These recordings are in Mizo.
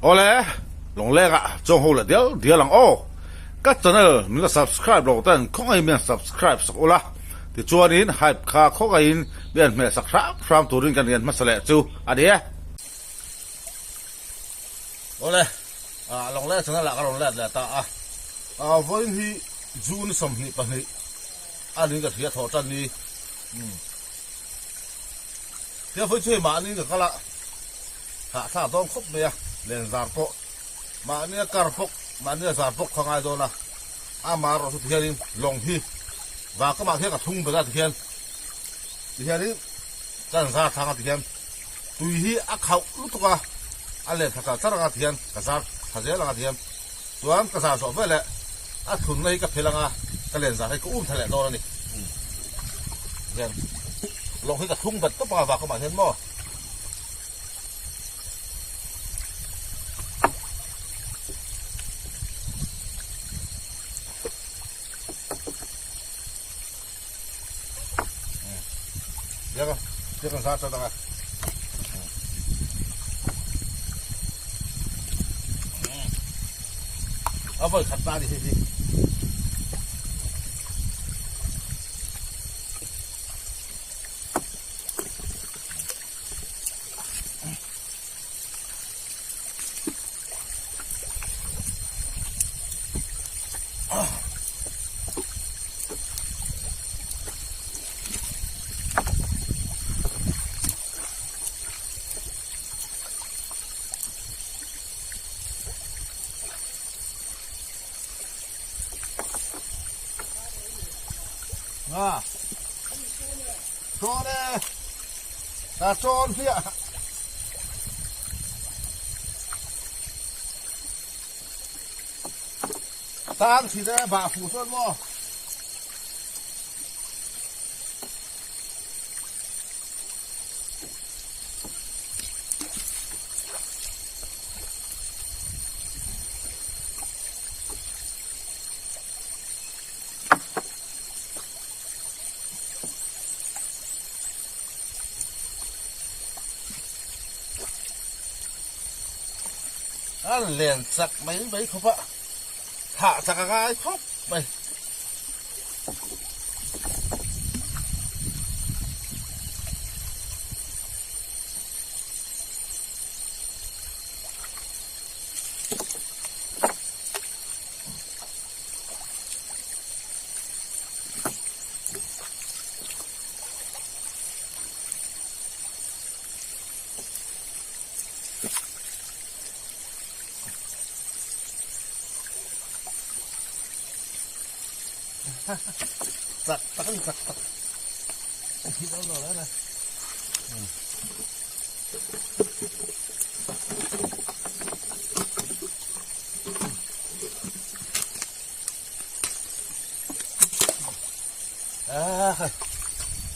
Awle, Lawngleng ah chuang ho leh dial dial ang aw. Ka channel min la subscribe lo ten khawngaihin min han subscribe sak ula, tichuanin hype kha khawngaihin min han hmeh sak hram hram turin kan rian hmasa leh chu a ni e. Awle, Lawngleng channel ah ka rawn let leh ta a, vawiin hi June 22 a ni ka hria thawh tan ni. Tia vawi chu hei mahni ka kal a. Hahthlak dawn khawp mai a, len zar pawh mahnia kar bawk, mahnia zar bawk kha ngai dawn a, ama erawh chu tihianin lawng hi vangkamah khian ka thung bet a tihian, tihianin ka han zar thlang a tihian tui hi a khauh lutuk a, a len thla char char anga tihian ka zar thla zel anga tihian chuan ka zar zawh veleh a thlunna hi ka phel anga ka len zar hi ka um thla leh dawn a ni, tihian lawng hi ka thlung bet tawp anga vangkamah hian maw. A vawi khat ta a ni hei hi. Nga. Chawn e. Ka chawn hmiah. Tang thin e bah fuh chuan maw. A len chak mai mai khawp a, thah chak a ngai khawp mai. Chak tak a ni chak tak hi lo lo la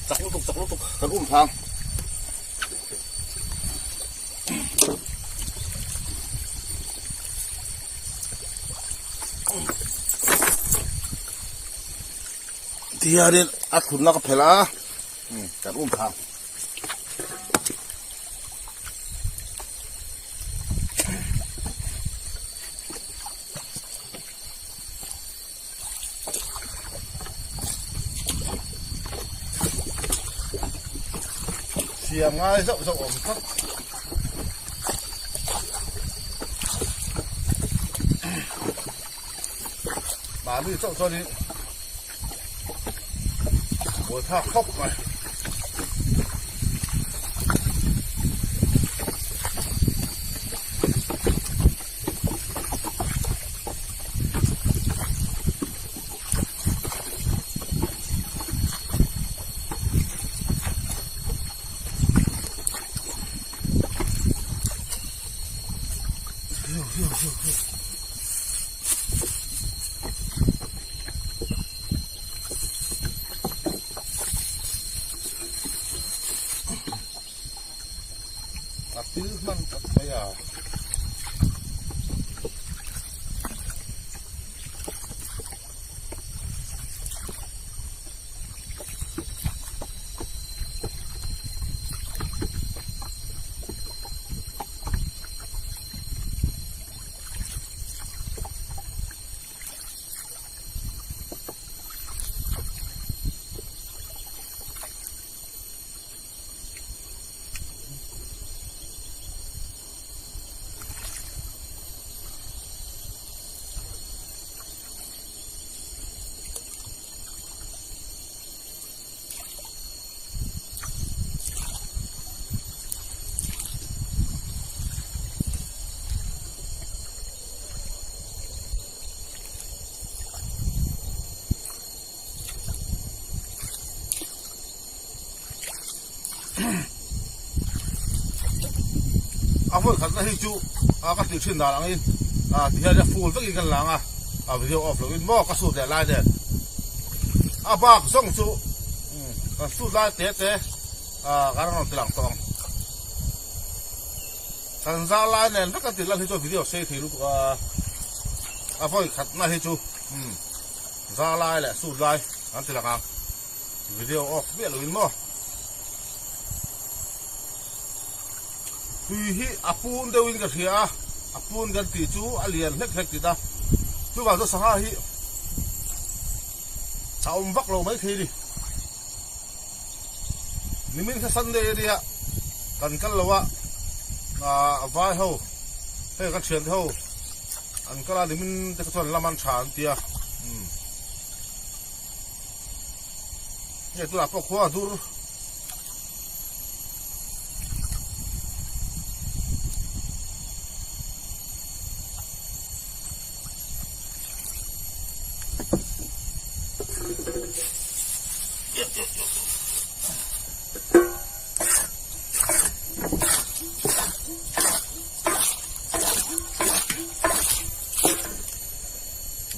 Chak lutuk chak lutuk kan um thang. Tihianin a thutna ka phelh a kan um thang. Siam ngai zauh zauh awm tlat. Mahni chauh chuanin buaithlak khawp mai. A pil hman tak mai a. vawi khatna hi chu ka tih thin dan angin ti hian a full vekin kan lang a, a video off loin maw ka shoot leh lai nen a bak zawng chu kan shoot lai te te kan rawn ti lang tawh ang. Kan zar lai nen vek kan tih lan hi chu video sei thei lutuk a, a vawi khatna hi chu zar lai leh shoot lai kan ti lang ang. Video off miah loin maw. Tui hi a pun deuhin ka hria a, a pun kan tih chu a lian hlek hlek tit a, chuvang chuan sangha hi a awm vak lo mai thei a ni. Nimin kha Sunday a nia, kan kal lo a, vai ho hei ka thiante ho an kal a, nimin te kha chuan lam an tha an ti a. Hei tunah pawh khua a dur.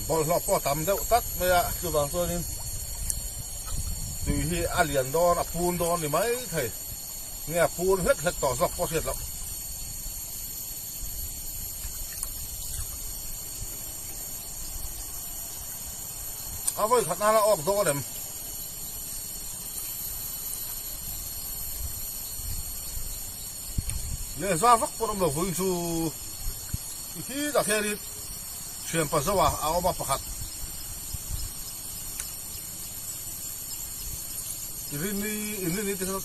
Bawlhhlawh pawh a tam deuh tlat mai a, chuvang chuanin tui hi a lian dawn a pun dawn ni mai thei nge a pun hlek hlek tawh zawk pawh hriat loh. A vawi khat nana awk dawn em? Leh za vak pawh awm lo vawiin chu khi tak hianin Thianpa Zoa a awm a pakhat. Inrinni inrinni te kha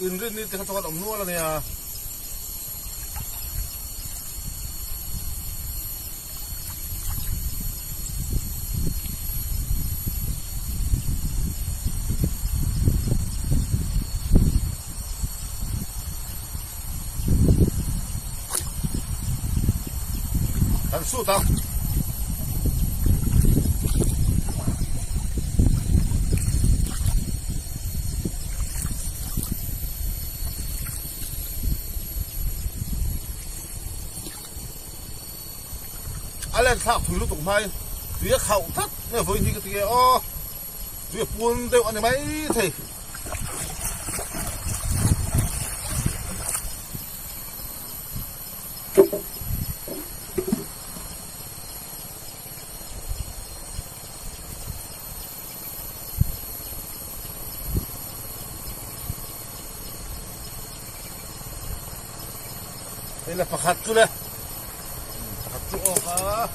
inrinni te kha chuan awm nual a nia. Kan sut a. A len thlak thui lutuk hmai tui a khauh tlat nge vawiin hi ka ti nge aw tui a pun deuh a ni mai thei. Hei le pakhat chu le pakhat chu awk a.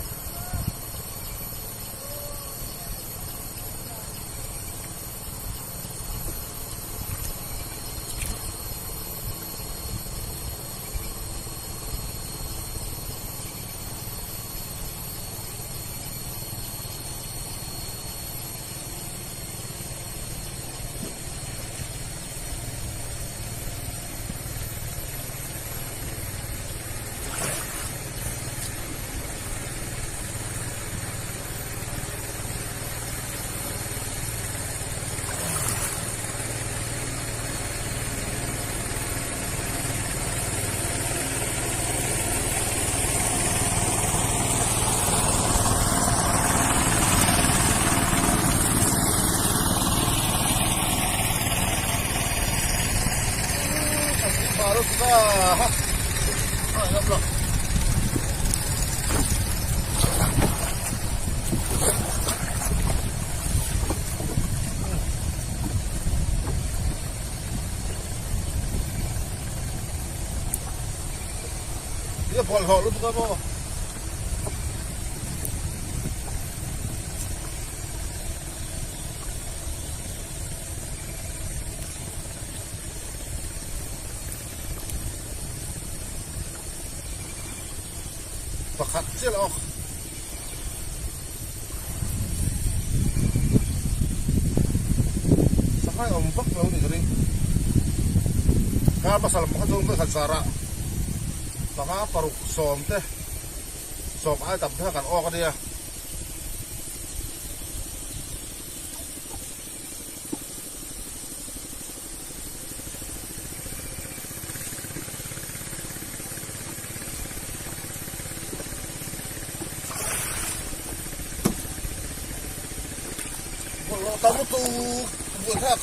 Ia bawlhhlawh lutuk a maw? Pakhat chiah la awk. Sangha awm vak lo ni ka ring. Kar pasal pakhat chuan khawi khat zarah panga paruk sawm te sawm ai tam te kha kan awk a nia. Bawlhhlawh tam lutuk buaithlak.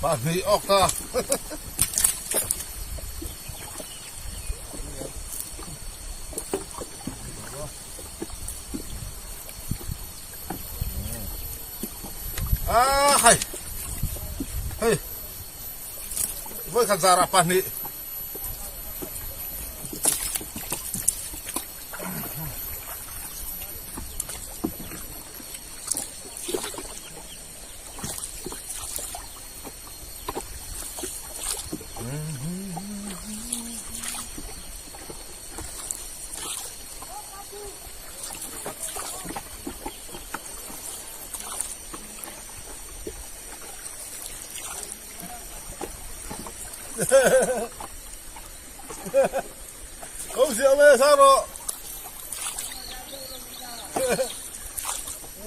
Pahnih awk ta. Ah hai. Hei. Voi khat zara pahnih. Không rượu về sao rồi?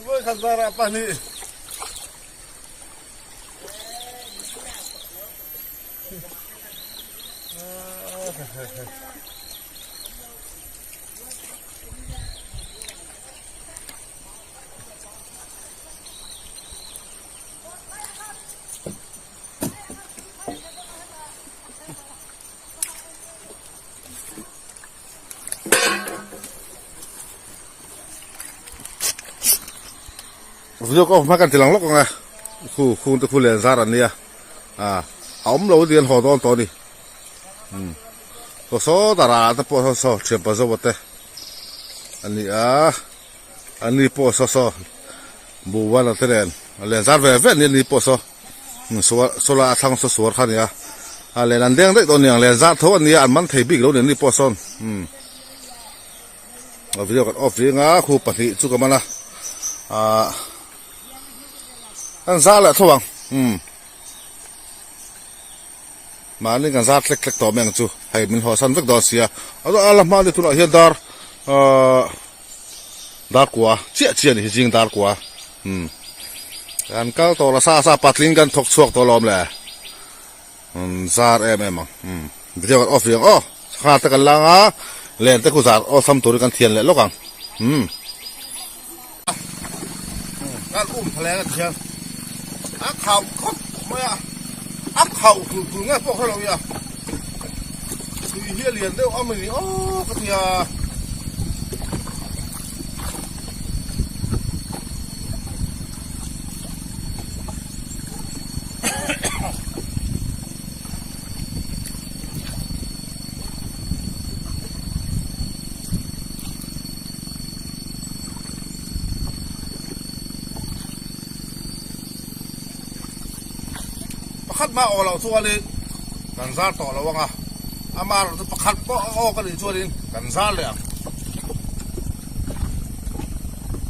Với khăn ra là pani. Video ka hma kan ti lang lawk ang a khu khung te khu len zar an nia a a awm lo ti an haw dawn tawh a ni umm saw saw dara te pawh saw saw thianpa zo te a ni a a ni pawh saw saw buhban te nen a len zar ve ve a ni a ni pawh saw. Solar a thlang saw suar kha a ni a a len an deng daih dawn a ni ang len zar tho a nia an man thei bik lo nen ni pawh sawn umm a video kan off zing a khu pahnih chu ka man a ahh an zar leh tho ang umm mahni kan zar tlek tlek tawh mai ang chu hei min haw san vek dawn sia a la hma a ni tunah hian dar ahh. Dar kua chiah chiah a ni hi zing dar kua umm kan kal tawh la sa sa patling kan thawk chhuak tawh alawm le umm zar em em ang umm video kan off rih ang aw sangha te kan lang a len te khu zar awlsam turin kan thian leh lawk ang umm kan um thaleng a ti hian a khauh khawp mai a a khauh tul tul nge pawh hrelo ia tui hi a lian deuh a mawni aw ka tia. Pakhat mah aw loh chuanin kan zar tawh lo ang a, amaherawh chu pakhat pawh a awk a nih chuanin kan zar leh ang.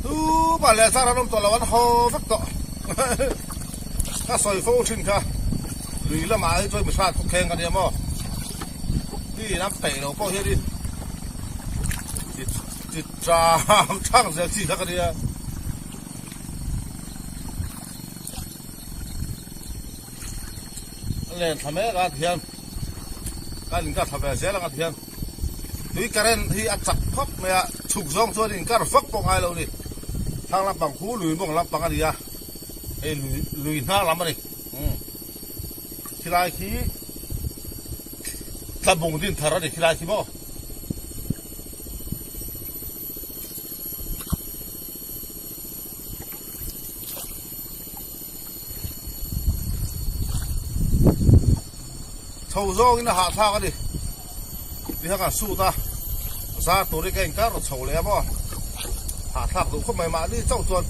Tumah leh zar an awm tawh lo, an haw vek tawh. Ka sawi fo thin kha, lui lamah hi chuan mi hrat khawp kheng ka nia maw? Mi in an peih lo pawh hianin chi chang chang zel chi kha ka nia. A len thla mek a tihian kan inkar thla ve zel ang a tihian tui current hi a chak khawp mai a chhuk zawng chuan inkar vak pawh ngai lo a ni thlang lampang khu lui mawng lampang a ni a hei lui lui hnar lam a ni umm khilai khi tlabung din thar a ni khilai khi maw. Chho zawngin a hahthlak a ni. Tihian kan suit a, zar turin ka inkar chho leh a maw. Hahthlak duh khawp mai mahni chauh chuan.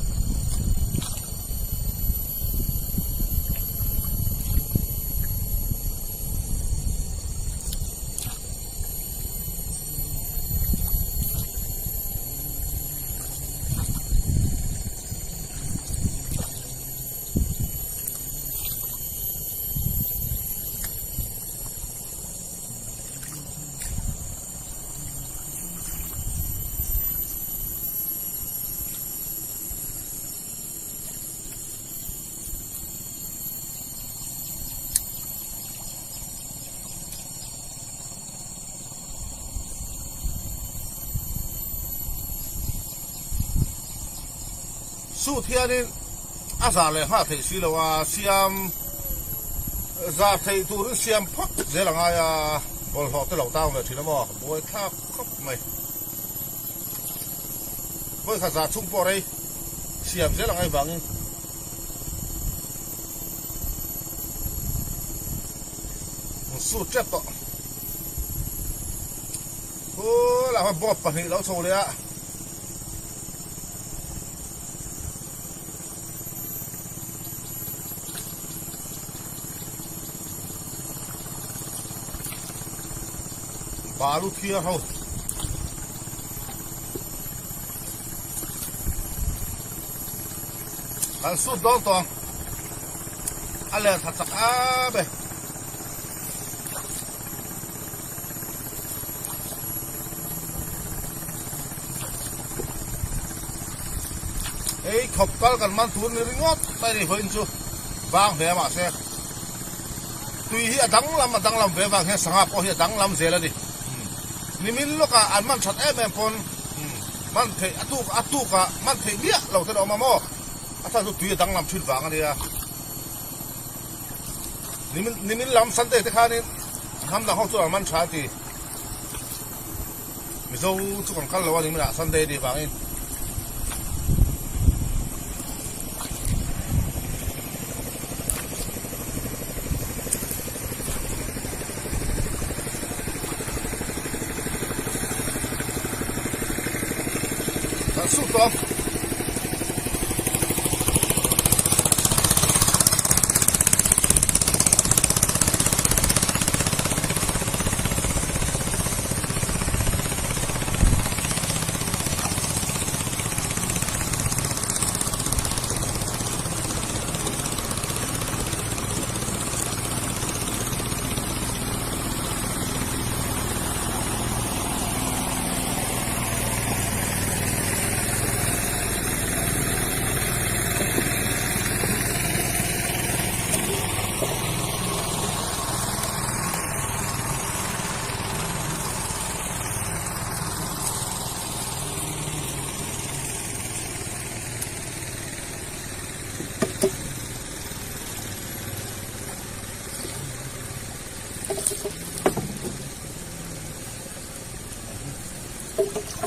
Suit hianin a zar leh nghal theih si lo a, siam zar theih turin siam phawt zel a ngai a, bawlhhlawh te lo tang ve thin a maw, buai thlak khawp mai. Vawikhat zar chhung pawh rei siam zel a ngai vangin. Suit tep tawh. Khulai ah boat pahnih lo chho leh a. Balu thiar ho. Kan sut dawn tawh ang. A len tha chak em e. Ei khawp kal kan man tur ni ringawt mai ni vawiin chu vang hle a mahse tui hi a danglam a danglam ve vang hian sangha pawh hi a danglam zel a ni. Nimin lawkah an man that em em pawn man theih a tuk a tukah man theih miah lo ten a awm a maw a chhan chu tui a danglam thin vang a nia. Nimin lam Sunday te khanin hnam dang ho chuan an man tha an ti. Mizo chu kan kal lo a nimin ah Sunday a nih vangin. Kan sut tawh ang.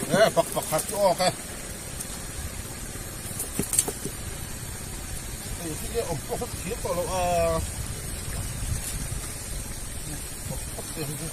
E pak pakhat chu awk e. Hei hi e awm pawh kha thiam tawh lo a. Pak pak te hi chu.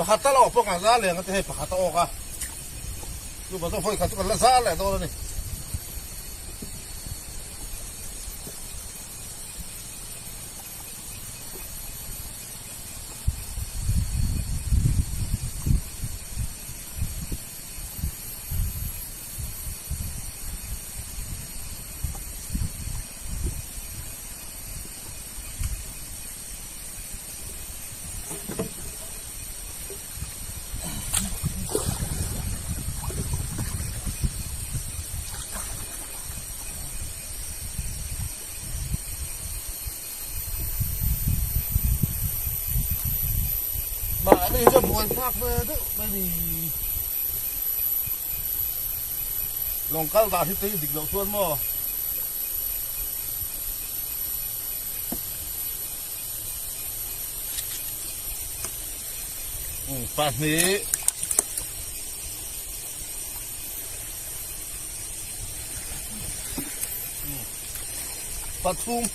Pakhat tal a awk pawh kan zar leh ang a ti hei pakhat a awk a. Chuvang chuan vawi khat chu kan la zar leh dawn a ni. Mahni hi chu a buaithlak ve deuh mai ni. Lawng kal dah hi tei dik loh chuan maw. Pahnih. Pathum.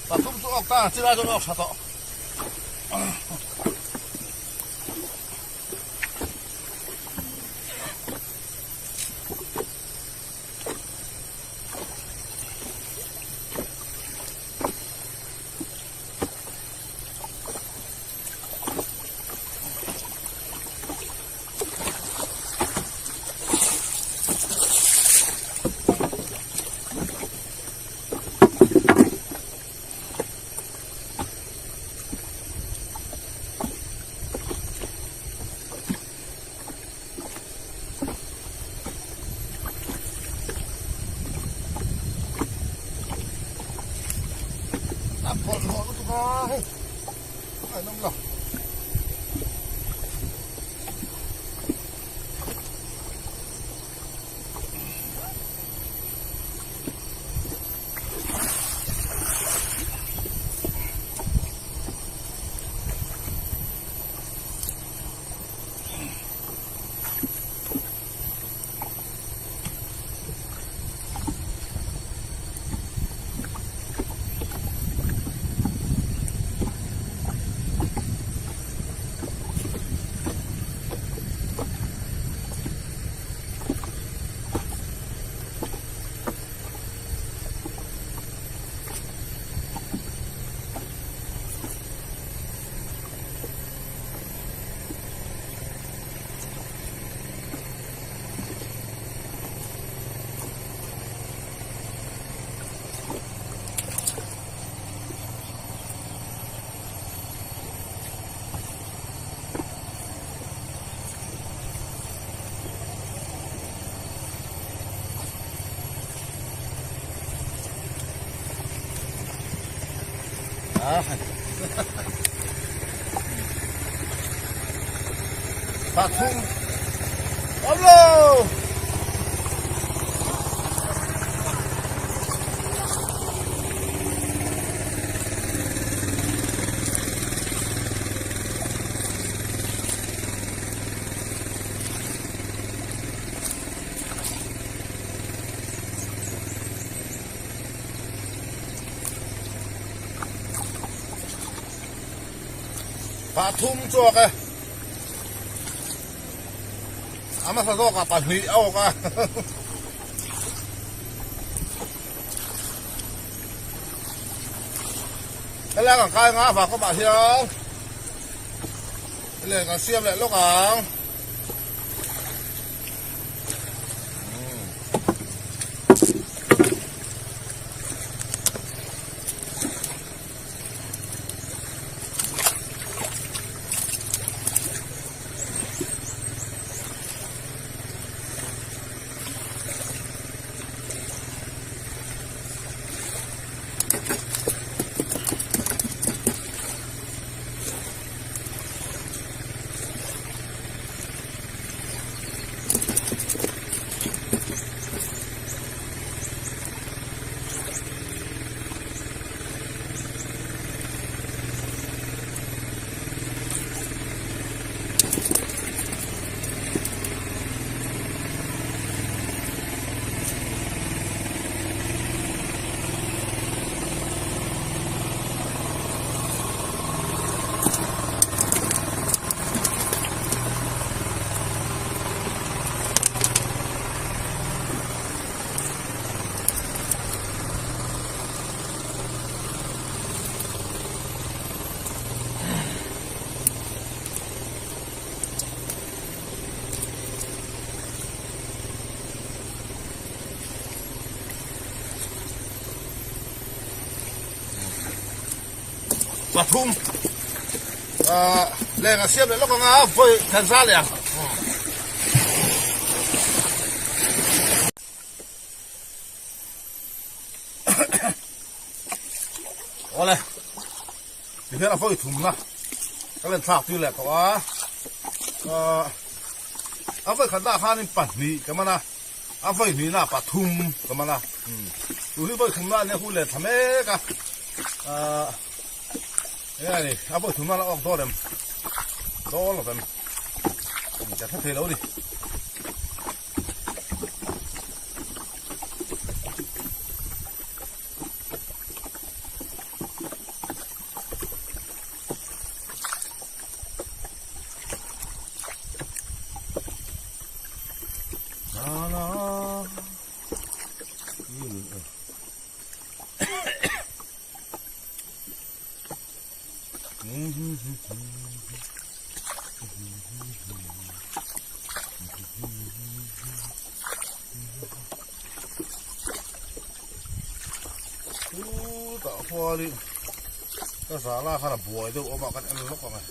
Pathum chu awk ta, chilai chuan awk tha tawh. A bawlhhlawh lutuk a hei a inawm lo. Pathum awm lo. Pathum chuak e. A hmasa zawkah pahnih a awk a. Helai kan kai nga vang kawmah hian len kan siam leh lawk ang. Pathum leng a siam leh lawk anga vawi then za leh ang. Awle tihian a vawi thumna ka len thlak tir leh tawh a a vawi khatna ah khanin pahnih ka man a a vawi hnihna ah pathum ka man a tun hi vawi thumna ania hun leh thla mek a eng a ni a vawi thumna la awk dawn em dawn lo vem ka hre thei lo a ni. Chutah khuanin ka zah khan a buai deuh awm a kan en lawk ang e.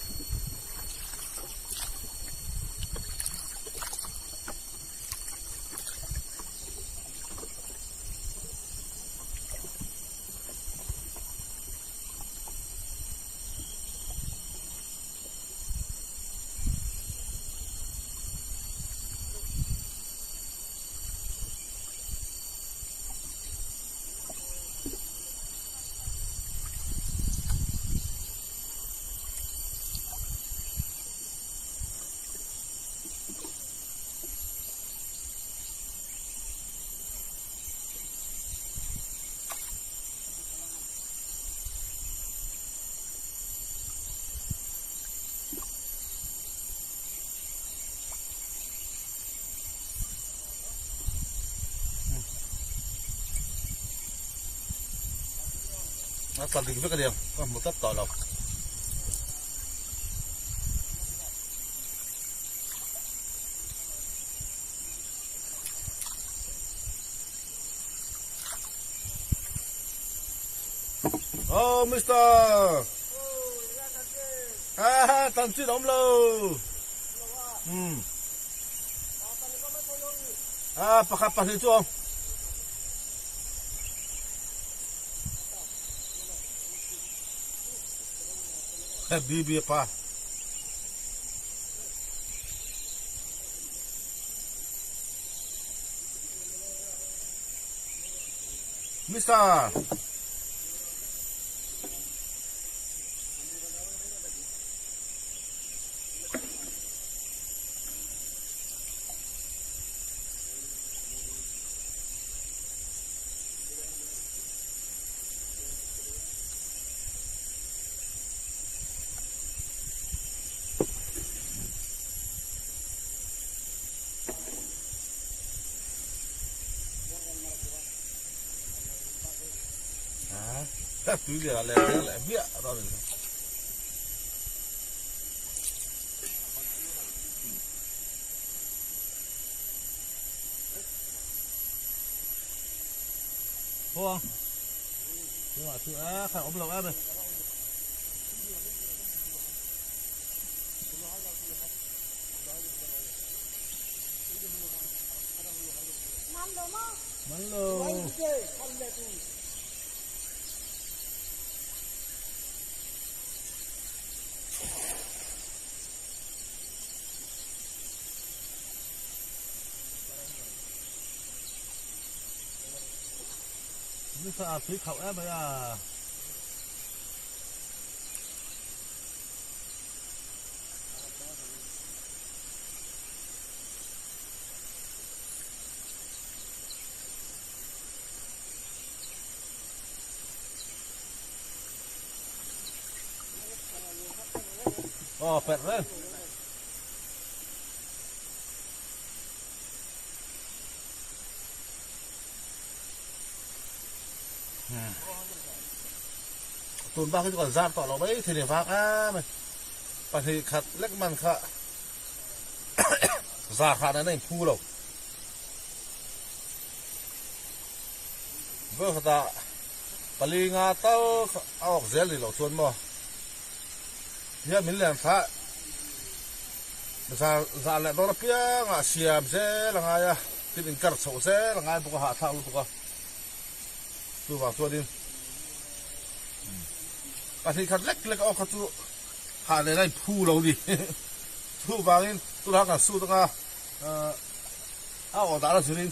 A tla dik vek a niang ka hmu tlat tawh lo. Oh Mister Ah tan chin awm lo Um Ah pakhat pahnih chu awm BB pa Mister Tui lian leh zel leh hmiah a ni. Hoa. Chungah chu a kha awm lo em. Man lo. Nisa a tui khauh em mai a. Aw perh reng. Tun bak hi chu kan zar tawh lo mai thei ni vang em a pahnih khat lek man kha zar hah nen a inphu lo vawi khatah pali nga tal a awk zel ni loh chuan maw. Hian min len thla zar zah leh dawn apiangah siam zel a ngai a, tin inkar chhoh zel a ngai bawk a, hahthlak lutuk a. Chuvang chuanin pahnihkhat lek lek a awk kha chu hah leh lai phu lo ni. Chuvangin tunah kan sut anga a awh dah la zirin.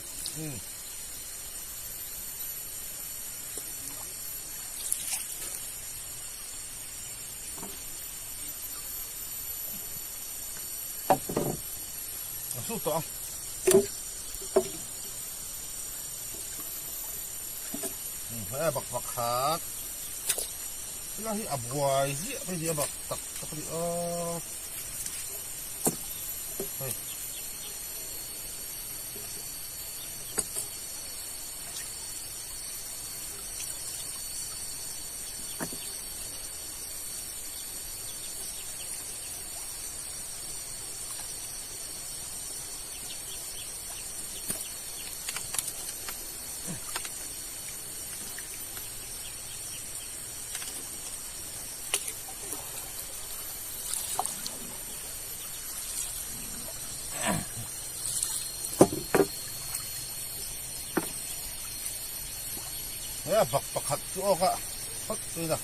A sut tawh ang. He bak pakhat helai hi a buai ziah mai ni a bak tak tak a ni a hei. He a bak pakhat chu awk a phawt thin a.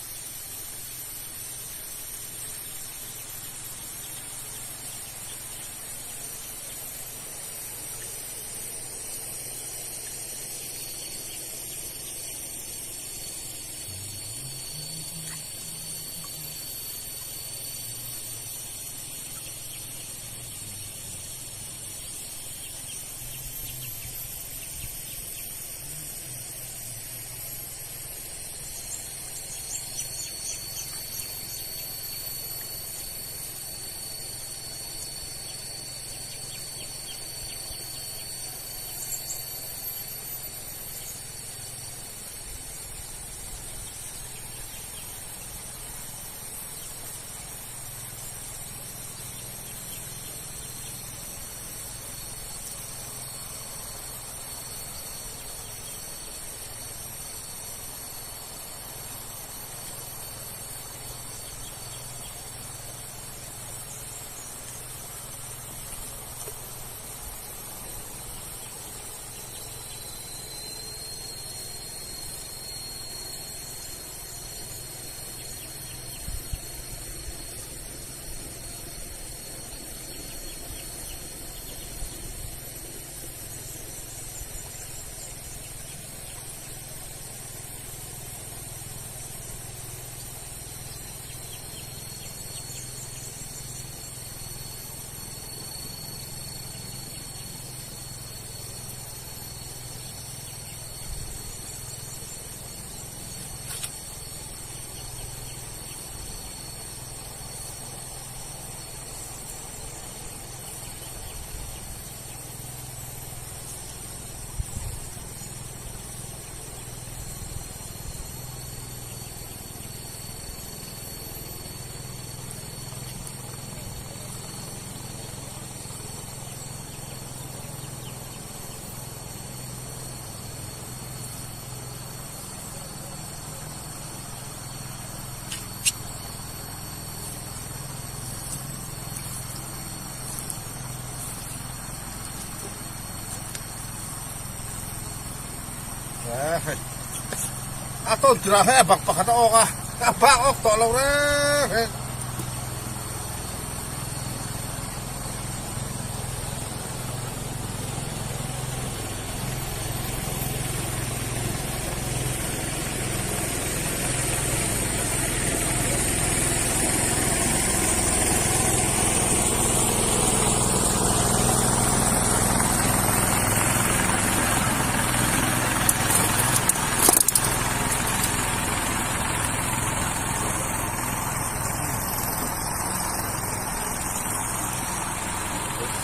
A tawn tirah hian a bak pakhat a awk a, a bak awk tawh lo reng reng.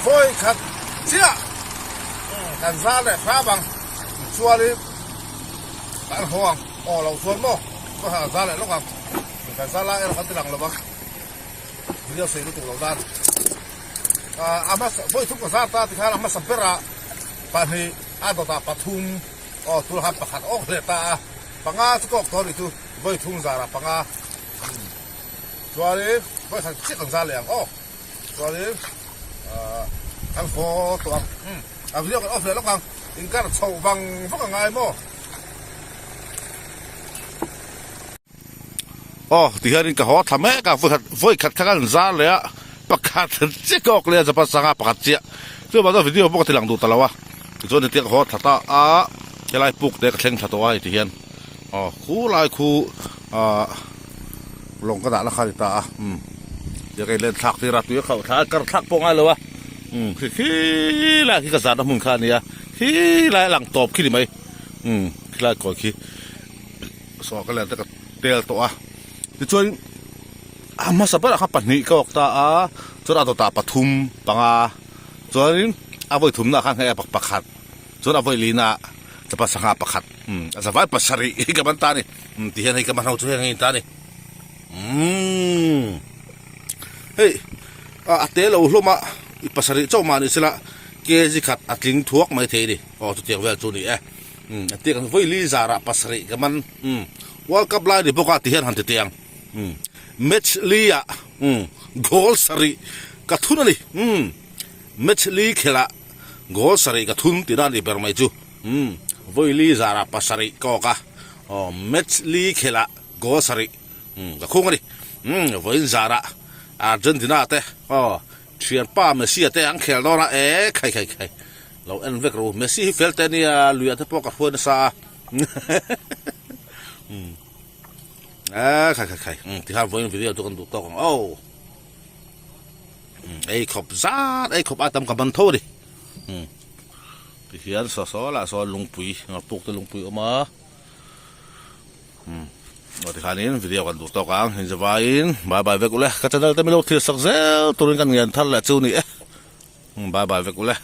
Vawi khat chiah kan zar leh hram ang chuanin kan haw ang aw lo chuan maw ka han zar leh lawk ang kan zar lai erawh kan ti lang lo vang video sei lutuk lo nan a hmasa vawi thum ka zar ta tikhan a hmasa berah pahnih a dawtah pathum aw tur khan pakhat awk leh ta a panga chu ka awk tawh a nih chu vawi thum zarah panga. Chuanin vawi khat chiah kan zar leh ang aw. Chuanin ahh kan haw tawh ang. Umm a video kan off leh lawk ang. Inkar chhoh vang vak a ngai maw? Aw tihianin ka haw thla mek a, vawi khat vawi khat kha kan zar leh a, pakhat chiah ka awk leh a Japan sanga pakhat chiah. Chuvang chuan video pawh ka ti lang duh ta lo a. Tichuan hetiang ka haw thla ta a, helai puk te ka thleng thla tawh a hei tihian. Aw khulai khu ahh lawng ka dahna kha a ni ta a umm tia ka inlen thlak tir a tui a khauh thla a kar thlak pawh ngai lo a umm khi khilai khi ka zahna hmun kha a ni a khilai a lang tawp khi ni mai umm khilai kawi khi saw ka len te ka tel tawh a tichuan a hmasa berah khan pahnih ka awk ta a chuan a dawtah pathum panga chuanin a vawi thumna ah khan hei a pakhat. Chuan a vawi lina chapa sangha pakhat umm a zavai pasarih hi ka ban ta a ni umm ti hian hei ka ban ho chu heng a in ta a ni umm hei a te lo hlawm a i pasarih chauh mah ni sela kg khat a tling thuak mai thei a ni aw chutiang vel chu a ni e umm a tia kan vawi li zarah pasarih ka man umm world cup lai ni bawk a ti hian han ti teh ang umm match li ah umm goal sarih ka thun a ni umm match li khelh ah. Goal sarih ka thun tih na ni ber mai chu. Umm, vawi li zarah pasarih ka awk a, aw match li khelh ah goal sarih umm ka khung a ni. Umm, vawiin zarah Argentina te aw thianpa Messi a te an khel dawn a, e khai khai khai lo en vek ru. Messi hi fel te a nia, luiah te pawh ka hruai nasa a. Umm, e khai khai khai, umm tikhan vawiin video chu kan duh tawk ang aw. Ei khawp zat ei khawp a tam ka ban tho a ni tihian saw saw lah sawn lungpui puk te lungpui a awm a aw tikhanin video kan duh tawk ang inzavaiin bye bye vek ule ka channel te min lo thlir sak zel turin kan ngen thar leh chu ni e bye bye vek ule.